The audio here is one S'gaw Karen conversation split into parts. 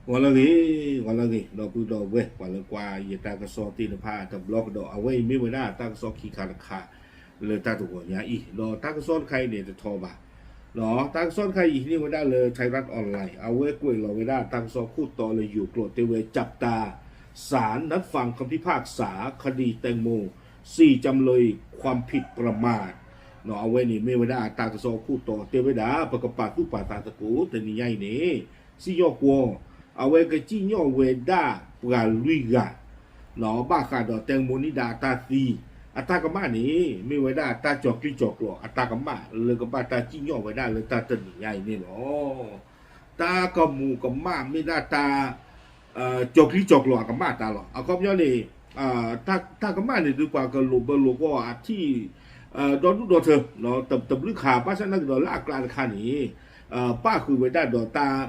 ဂီၤလၢအဂ့ၤ, ဂီၤလၢအဂ့ၤ ဒီပုၢ်ဒီဝဲၢ် ပှၤလၢကွၢ်ယတၢ်ကစီၣ်သ့ၣ်တဖၣ်တဘျီကဒီး, အဝဲအံၤမ့ၢ်ဝဲဒၣ်တၢ်ကစီၣ်ခံခါတခါ လၢတၢ်တဂီၤညါအံၤ, ဒီးတၢ်ကစီၣ်တခါအံၤန့ၣ်တထီဘၣ် တၢ်ကစီၣ်တခါအံၤဟံးန့ၢ်ဝဲဒၣ်လၢ Thairath Online အဝဲကွဲးလီၤဝဲဒၣ်တၢ်ကစီၣ်ခိၣ်တီလၢယိၤကျိာ်တဲဝဲ จับตา ศาลนัดฟังคำพิพากษาคดีแตงโม สี่ จำเลย ความผิดประมาท အဝဲန့ၣ်မ့ၢ်ဝဲဒၣ်တၢ်ကစီၣ်ခိၣ်တီတဲဝဲဒၣ် ပကပာ်သူၣ်ပာ်သးသကိး တနံၤညါအံၤန့ၣ် စံၣ်ညီၣ်ကွီၢ် အဝဲကစံၣ်ညီၣ်ဝဲဒၣ်ပှၤလွံၢ်ဂၤ ဘၣ်ဃးဒီး แตงโมนิดา အတၢ်သံ အတၢ်ကမၣ်န့ၣ် မ့ၢ်ဝဲဒၣ်တၢ်ကၠီၤကျံကၠီၤကျိၤအတၢ်ကမၣ် လၢကဘၣ်တၢ်စံၣ်ညီၣ်ဝဲဒၣ်လၢတၢ်တနံၤညါအံၤန့ၣ်လီၤ. တၢ်ကမူၤကမၣ်မ့ၢ်ဒၣ်တၢ် ကၠီၤကျံကၠီၤကျိၤအကမၣ်တၢ်လီၤ. အခီပညီန့ၣ် တၢ်ကမၣ်န့ၣ်ဒုးပှၤကလိာ်ဘၢလိာ်ကွီၢ်အထံၣ် ဒီဒူၣ်ဒီထၢ တဘျုးခါ ဘၣ်ဆၣ်သနာ်က့ဒီးလၢအကျါတခါန့ၣ် ပၣ်ဃုာ်ဝဲဒၣ်ဒီးတၢ်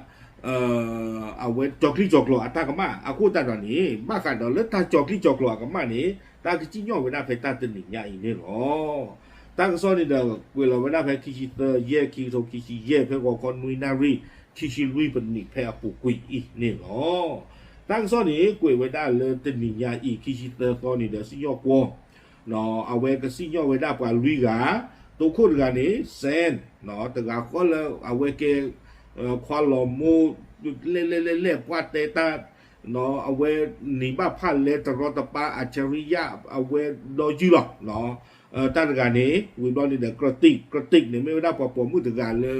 အဝဲကၠီၤကျံကၠီၤကျိၤအတၢ်ကမၣ် အဃိသတးဒီးန့ၣ် ဘၣ်ဃးဒီးလၢတၢ်ကၠီၤကျံကၠီၤကျိၤအကမၣ်န့ၣ် တၢ်ကစံၣ်ညီၣ်ဝဲဒၣ်ဖဲတၢ်တနံၤညါအံၤန့ၣ်လီၤ. တၢ်ကစီၣ်န့ၣ်ဒီး ကွဲးလီၤဝဲဒၣ်ဖဲ ခံဆံသၢ ယဲၢ် ခံကထိခံဆံယဲၢ် ဖဲဂီၤခီနွံနၣ်ရံၣ် ခံဆံလွံၢ်ပနံး ဖဲအပူၤကွံာ်အံၤန့ၣ်လီၤ. တၢ်ကစီၣ်န့ၣ် ကွဲးဝဲဒၣ်လၢတနံၤညါအံၤ ခံဆံသၢသီန့ၣ်ဒီး စံၣ်ညီၣ်ကွီၢ် အဝဲကစံၣ်ညီၣ်ဝဲဒၣ်ပှၤလွံၢ်ဂၤ, တိခိၣ်တဂၤန့ၣ် စဲၣ် တဂၤဃီလၢအဝဲကဲ ခွါလီၤမိၢ် လဲၣ်လဲၣ်လဲၣ်လဲၣ် ပှၢ်တဲတၢ် အဝဲန့ၣ်ဘၣ်ဖၣ်လဲတရီတပါ အၣ်ဆၣ်ရံယၣ် အဝဲဒီယုၢ်လီၤ. တၢ်တဂၤန့ၣ် ဝံၤဘျီန့ၣ်ဒီး ကရတံး ကရတံးန့ၣ် မ့ၢ်ဝဲဒၣ်ပှၤပိာ်မုၣ်တဂၤလၢ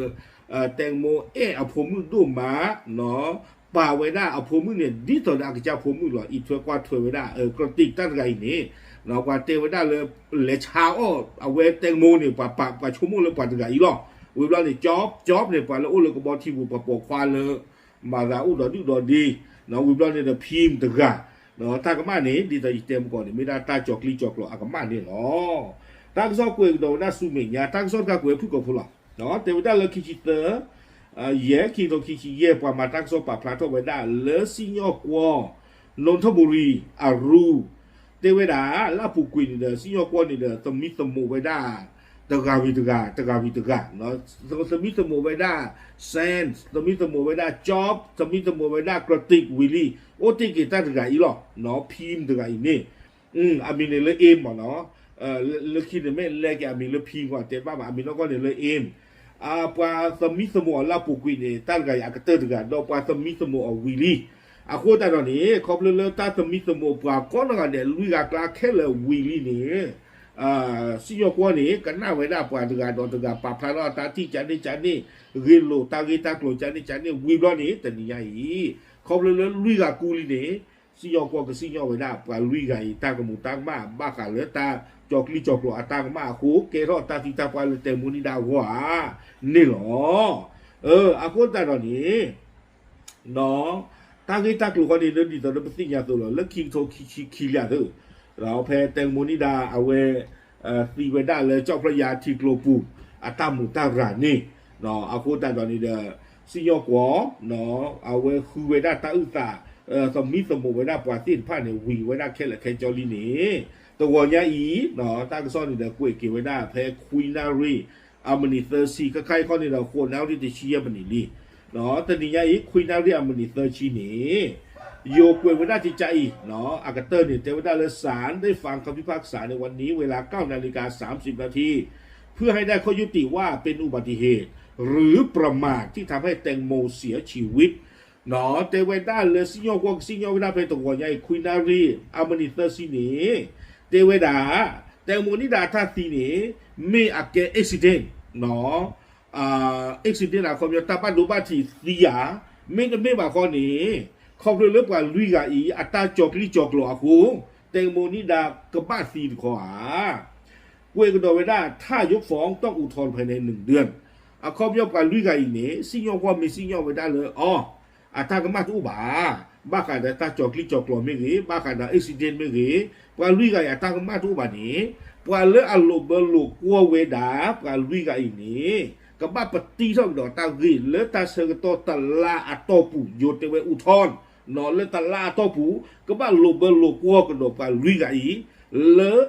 แตงโม အဲၣ်အဖိမုၣ်ဒိၣ်မး ပာ်ဝဲဒၣ်အဖိမုၣ်န့ၣ် ဒ်သိးဒီးအကစၢ်ဖိမုၣ်လီၤ. အံးထွဲကွၢ်ထွဲဝဲဒၣ် ကရတံးတၢ်တဂၤအံၤန့ၣ် ပှၤတဲဝဲဒၣ်လၢ လဲၤဆါအီၣ်အဝဲ แตงโม န့ၣ် ပှၤပာ်ပှၤဆိကမိၣ်လၢပှၤတဂၤအံၤလီၤ. ဝံၤဘျီန့ၣ် ကၠီ ကၠီန့ၣ် ပှၤလၢအိၣ်လၢကဘီထံပူၤ ပှၤပိာ်ခွါလၢ မၤသးအိၣ်ဒီးဒုၣ်ဒီးဒ့ ဝံၤဘျီန့ၣ်ဒီး ဖံ တဂၤ တၢ်ကမၣ်န့ၣ် ဒ်သိးယတဲမကီးန့ၣ် မ့ၢ်ဒၣ်တၢ်ကၠီၤကျံကၠီၤကျိၤအကမၣ်န့ၣ်လီၤ. တၢ်ကစီၣ်ကွဲးကဒီးဝဲဒၣ်ဆူမဲာ်ညါ တၢ်ကစီၣ်တခါကွဲးဖုၣ်ကိာ်ဖိလီၤ. တဲဝဲဒၣ်လၢခံဆံသၢ ယဲၢ် ခံကထိခံဆံယဲၢ် ပှၤမၤတၢ်ကစီၣ်ပာ်ဖျါထီၣ်ဝဲဒၣ်လၢစံၣ်ညီၣ်ကွီၢ် နူထဘူရံ အရူ တဲဝဲဒၣ် လၢအပူၤကွံာ်န့ၣ်ဒီး စံၣ်ညီၣ်ကွီၢ်န့ၣ်ဒီး သမံသမိးဝဲဒၣ် တဂၤဝံၤတဂၤ တဂၤဝံၤတဂၤ သမံသမိးဝဲဒၣ် စဲၣ် သမံသမိးဝဲဒၣ် ကၠီ သမံသမိးဝဲဒၣ် ကရတံး ဝံၤလံ အိၣ်တ့ၢ်က့ၤတၢ်တဂၤအံၤလီၤ. ဖံ တဂၤအံၤန့ၣ် အမံၤန့ၣ်လၢ အ့မ် မ့ၢ်နီၤ လၢခံန့ၣ်မ့ၢ်လဲက့ၤအမံၤလၢ ဖံ ကွၢ်တဲဘၣ်ဘၣ် အမံၤနီၢ်ကီၢ်န့ၣ်လၢ အ့မ် ပှၤသမံသမိးအီၤလၢအပူၤကွံာ်န့ၣ် တၢ်တဂၤအံၤအကတၢၢ်တဂၤ ဒီးပှၤသမံသမိးအီၤဝံၤလံ. အဃိသတးဒီးန့ၣ် ခီဖျိလၢတၢ်သမံသမိးပှၤကိးနီၢ်ဂၤဒဲး လွံၢ်ဂၤကျါခဲလၢာ်ဝံၤလံန့ၣ် စံၣ်ညီၣ်ကွီၢ်န့ၣ် ကနၣ်ဝဲဒၣ်ပှၤတဂၤဒီးတဂၤ ပာ်ဖျါထီၣ်တၢ်ထံၣ်ကန့ၣ်ကန့ၣ် ဂ့ၢ်လိာ်တၢ်ဂ့ၢ်တၢ်ကျိၤကန့ၣ်ကန့ၣ် ဝံၤဘျီန့ၣ် တနံၤညါအံၤ ခီဖျိလၢလွံၢ်ဂၤကူလံန့ၣ် စံၣ်ညီၣ်ကွီၢ်ကစံၣ်ညီၣ်ဝဲဒၣ်ပှၤလွံၢ်ဂၤအံၤ တၢ်ကမူၤတၢ်ကမၣ် ဘၣ်ဃးလၢတၢ်ကၠီၤကျံကၠီၤကျိၤအတၢ်ကမၣ်အဃိ ကဲထီၣ်တၢ်သံတၢ်ပှၢ်လၢ แตงโมนิดา အဂီၢ်ဧါန့ၣ်လီၤ. အဃိသတးဒီးန့ၣ် တၢ်ဂ့ၢ်တၢ်ကျိၤဃီန့ၣ် ဒ်သိးလၢပသ့ၣ်ညါအသိးလီၤ လၢခံကထိခံဆံခံလံသု ဖဲ แตงโมนิดา အဝဲ သံဝဲဒၣ်လၢ เจ้าพระยา ထံကျိပူၤ အတၢ်မူးတၢ်ရၤန့ၣ် အဃိသတးဒီးန့ၣ်ဒီး စံၣ်ညီၣ်ကွီၢ် အဝဲဃုဝဲဒၣ်တၢ်အုၣ်သး သမံသမိးဝဲဒၣ်ပှၤသ့ၣ်တဖၣ်န့ၣ် ဝံၤဝဲဒၣ်ခဲလၢာ်ခဲဆ့လံန့ၣ် တဂီၤညါအံၤ တၢ်ကစီၣ်န့ၣ်ဒီးကွဲးက့ၤဝဲဒၣ်ဖဲ ခွံနၣ်ရံၣ် အမံးနံးသၢဆံ ခဲခါအံၤခီန့ၣ်ဒီး ဃိးနၣ်ရံၣ်တဆံယဲၢ်မံးနံးလံ. တနံၤညါအံၤ ခွံနၣ်ရံၣ်အမံးနံးသၢဆံန့ၣ် ယိၤကွဲးဝဲဒၣ်ကကါအံၤ အကတၢၢ်န့ၣ် တဲဝဲဒၣ်လၢ ศาลได้ฟังคำพิพากษาในวันนี้เวลา เก้านาฬิกา สามสิบนาที เพื่อให้ได้ข้อยุติว่าเป็นอุบัติเหตุหรือประมาทที่ทำให้แตงโมเสียชีวิต တဲဝဲဒၣ်လၢစံၣ်ညီၣ်ကွီၢ်ကစံၣ်ညီၣ်ဝဲဒၣ်ဖဲတဂီၤညါအံၤ ခွံနၣ်ရံၣ် အမံးနံးသၢဆံန့ၣ် တဲဝဲဒၣ် แตงโมนิดา အတၢ်သံန့ၣ် မ့ၢ်အကဲ accident နီၤ accident အခီပညီ တၢ်ဘၣ်ဒိဘၣ်ထံးသံဧါ, မ့တမ့ၢ်ဘၣ်ဃီန့ၣ် ခီဖျိလၢပှၤလွံၢ်ဂၤအံၤ အတၢ်ကၠီၤကျံကၠီၤကျိၤအဃိ แตงโมนิดา ကဘၣ်သံတခီဧါ. ကွဲးကဒီးဝဲဒၣ် ถ้ายกฟ้องต้องอุทธรณ์ภายในหนึ่งเดือน အခီပညီပှၤလွံၢ်ဂၤအံၤန့ၣ် စံၣ်ညီၣ်ကွီၢ်မ့ၢ်စံၣ်ညီၣ်ဝဲဒၣ်လၢ အီ အတၢ်ကမၣ်တအိၣ်ဘၣ်, ဘၣ်ဃးဒီးတၢ်ကၠီၤကျံကၠီၤကျိၤမ့ၢ်ဂ့ၤ, ဘၣ်ဃးဒီး accident မ့ၢ်ဂ့ၤ, ပှၤလွံၢ်ဂၤအံၤအတၢ်ကမၣ်တအိၣ်ဘၣ်န့ၣ် ပှၤလၢအလိာ်ဘၢလိာ်ကွီၢ်ဝဲဒၣ် ပှၤလွံၢ်ဂၤအံၤန့ၣ် ကဘၣ်ပတံထီၣ်ကဒီးတၢ်ဂ့ၢ်လၢတၢ်ဆၢကတီၢ်တလါအတီၢ်ပူၤ ယိၤတဲဝဲ อุทธรณ์ နီၤ လၢတလါအတီၢ်ပူၤ ကဘၣ်လိာ်ဘၢလိာ်ကွီၢ်ကဒီးပှၤလွံၢ်ဂၤအံၤ လၢ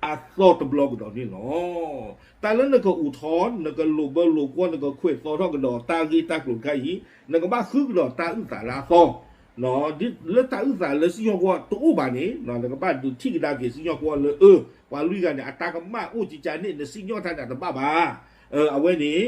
အသီတဘျီကဒီးန့ၣ်လီၤ. တၢ်လၢနက อุทธรณ์ နကလိာ်ဘၢလိာ်ကွီၢ် နကခွဲးသီထီၣ်ကဒီးတၢ်ဂ့ၢ်တၢ်ကျိၤတခါအံၤ နကဘၣ်ဃုကဒီးတၢ်အုၣ်သးလၢအသီ ဒ်လၢတၢ်အုၣ်သးလၢစံၣ်ညီၣ်ကွီၢ်တအိၣ်ဘၣ်န့ၣ် နကဘၣ်ဒုးထံၣ်ကဒါက့ၤစံၣ်ညီၣ်ကွီၢ်လၢ အၢ ပှၤလွံၢ်ဂၤန့ၣ် အတၢ်ကမၣ်အိၣ်ကကန့ၣ် နစံၣ်ညီၣ်တၢ်န့ၣ်တဘၣ်ဘၣ်. အဝဲန့ၣ်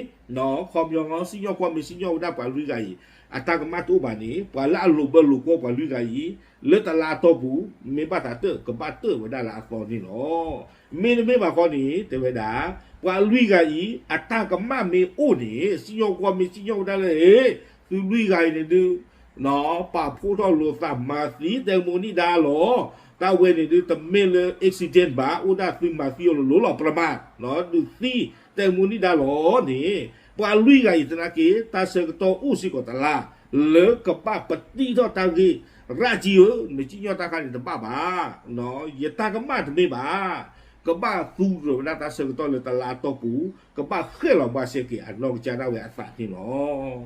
ခီပညီ စံၣ်ညီၣ်ကွီၢ်မ့ၢ်စံၣ်ညီၣ်ဝဲဒၣ်ပှၤလွံၢ်ဂၤအံၤ အတၢ်ကမၣ်တအိၣ်ဘၣ်န့ၣ် ပှၤလၢအလိာ်ဘၢလိာ်ကွီၢ်ပှၤလွံၢ်ဂၤအံၤ လၢတလါအတီၢ်ပူၤ မ့ၢ်ဘၣ်သးတၢၣ် ကဘၣ်တၢၣ်ဝဲဒၣ်လၢအသီန့ၣ်လီၤ. မ့တမ့ၢ်ဘၣ်ဃီန့ၣ် တဲဝဲဒၣ် ပှၤလွံၢ်ဂၤအံၤ အတၢ်ကမၣ်မ့ၢ်အိၣ်န့ၣ် စံၣ်ညီၣ်ကွီၢ်မ့ၢ်စံၣ်ညီၣ်ဝဲဒၣ်လၢ သုလွံၢ်ဂၤအံၤန့ၣ်ဒုး ပာ်ဖှိၣ်ထီၣ်လိာ်သးမၤသံ တဲမိၣ်န့ၢ်ဒါလီၤ. တၢ်ဝဲန့ၣ်ဒုး တမ့ၢ်လၢ accident ဘၣ် အိၣ်ဒၣ်သုမၤသံအီၤလိၤလိၤလီၤ ပြမး ဒုးသံ တဲမိၣ်န့ၢ်ဒါလီၤန့ၣ် ပှၤလွံၢ်ဂၤအံၤသနာ်က့ တၢ်ဆၢကတီၢ်အိၣ်စ့ၢ်ကီးတလါ လၢကဘၣ်ပတံထီၣ်တၢ်ဂ့ၢ် ရၣ်ကံဧၢ နစံၣ်ညီၣ်တၢ်ခါန့ၣ်တဘၣ်ဘၣ်. ယတၢ်ကမၣ်တမ့ၢ်ဘၣ်. ကဘၣ်သူကြၢးဝဲဒၣ်တၢ်ဆၢကတီၢ်လၢတလါအတီၢ်ပူၤ ကဘၣ်ဃဲၣ်လီၤဘၣ်စဲက့ၤအနီၢ်ကစၢ်ဒၣ်ဝဲအသးန့ၣ်လီၤ.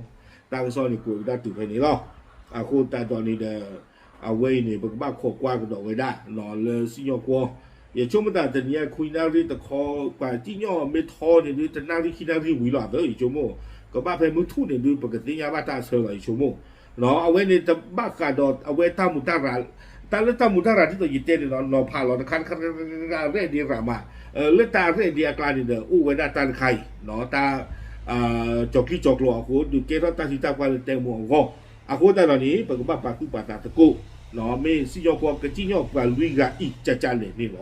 တၢ်ကစီၣ်န့ၣ်ကွဲးဝဲဒၣ်တုၤဖဲန့ၣ်လီၤ. အဃိသတးဒီးန့ၣ်ဒီး အဝဲအံၤန့ၣ် ပကဘၣ်ခိးကွၢ်ကဒီးဝဲဒၣ် လၢစံၣ်ညီၣ်ကွီၢ် ယဆိကမိၣ်တၢ်တနံၤအံၤ ခွံနၣ်ရံၣ်တခီ ပှၤစံၣ်ညီၣ်မ့ၢ်ထီန့ၣ်ဒုး တနၣ်ရံၣ်ခံနၣ်ရံၣ်ဝံၤလီၤ အသၢ ယဆိကမိၣ် ကဘၣ်ဖဲမုၢ်ထူၣ်န့ၣ်ဒုး ပကသ့ၣ်ညါဘၣ်တၢ်အဆၢလီၤ ယဆိကမိၣ်. အဝဲန့ၣ်တဘၣ်ဃးဒီးအဝဲတၢ်မူးတၢ်ရၤ တၢ်လၢတၢ်မူးတၢ်ရၤဒ်သိးယတဲန့ၣ်လီၤ နီၤဖးလီၤ တခါတခါရဲၣ်ဒံးရၤမး လၢတၢ်ရဲၣ်ဒံးအကျါန့ၣ်ဒီး အိၣ်ဝဲဒၣ်တၢ်တခါအံၤ တၢ် ကၠီၤချံကၠီၤကျိၤအဃိ ဒုးကဲထီၣ်တၢ်သံတၢ်ပှၢ်လၢတဲမူးအဂီၢ် အဃိသတးဒီးန့ၣ် ပကဘၣ်ပာ်သူၣ်ပာ်သးသကိး မ့ၢ်စံၣ်ညီၣ်ကွီၢ်ကစံၣ်ညီၣ်ပှၤလွံၢ်ဂၤအံၤ ကကလဲၣ်န့ၣ်လီၤ.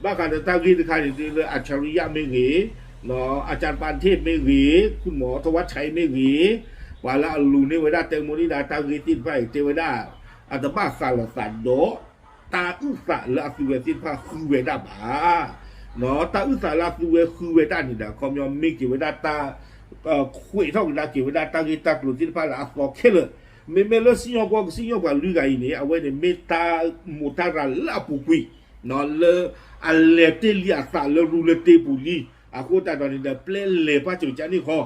ဘၣ်ဃးဒီးတၢ်ဂ့ၢ်တခါန့ၣ်ဒုးလၢ အၣ်စၣ်ရံယါမ့ၢ်ဂ့ၤ အၣ်စၣ်ပာ်ထ့ၣ်မ့ၢ်ဂ့ၤ ခိၣ်မီၤထဝါဆဲးမ့ၢ်ဂ့ၤ ပှၤလၢအလူၤန့ၢ်ဝဲဒၣ်တဲမိၣ်န့ၢ်ဒါတၢ်ဂ့ၢ်သ့ၣ်တဖၣ်အံၤ တဲဝဲဒၣ် အတဘၣ်ဃးလိာ်သးဒီး တၢ်အုၣ်သးလၢအသုဝဲသ့ၣ်တဖၣ်ဃုဝဲဒၣ်ဘၣ်. တၢ်အုၣ်သးလၢအသုဝဲဃုဝဲဒၣ်န့ၣ်ဒီး ခီပညီမ့ၢ်က့ၤဝဲဒၣ်တၢ် ခွဲးထီၣ်ကဒါက့ၤဝဲဒၣ်တၢ်ဂ့ၢ်တၢ်ကျိၤသ့ၣ်တဖၣ်လၢအသီခဲလၢာ်, မ့မ့ၢ်လၢစံၣ်ညီၣ်ကွီၢ်ကစံၣ်ညီၣ်ပှၤလွံၢ်ဂၤအံၤန့ၣ် အဝဲန့ၣ်မ့ၢ်တၢ်မူးတၢ်ရၤလၢအပူၤကွံာ် လၢအလဲၤတ့ၢ်လံအသးလၢရူလၢတ့ပူၤလံ, အဃိသတးဒီးန့ၣ်ဒီး ပျဲလဲၤပာ်စၢၤကန့ၣ်ခီ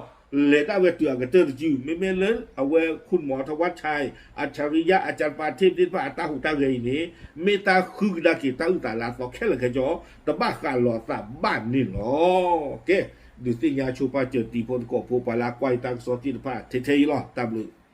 လဲၤဒၣ်ဝဲတုၤအကတၢၢ်တစု, မ့မ့ၢ်လၢအဝဲခိၣ်မီၤထဝါဆဲး အၣ်စၣ်ရံယါ အၣ်စၣ်ပာ်ထ့ၣ်သ့ၣ်တဖၣ်အတၢ်ဟူးတၢ်ဂဲၤအံၤန့ၣ် မ့ၢ်တၢ်ဃုကဒါက့ၤတၢ်အုၣ်သးလၢအသီခဲလၢာ်ခဲဆ့ တဘၣ်ဃးလိာ်သးဘၣ်န့ၣ်လီၤ. ကဲ, ဒုးသ့ၣ်ညါဆိပာ်စၢၤတံၤဖိသကိးဖိ ပှၤလၢအကွၢ်ယတၢ်ကစီၣ်သ့ၣ်တဖၣ်ထဲထဲအံၤလီၤ. တၢ်ဘျုး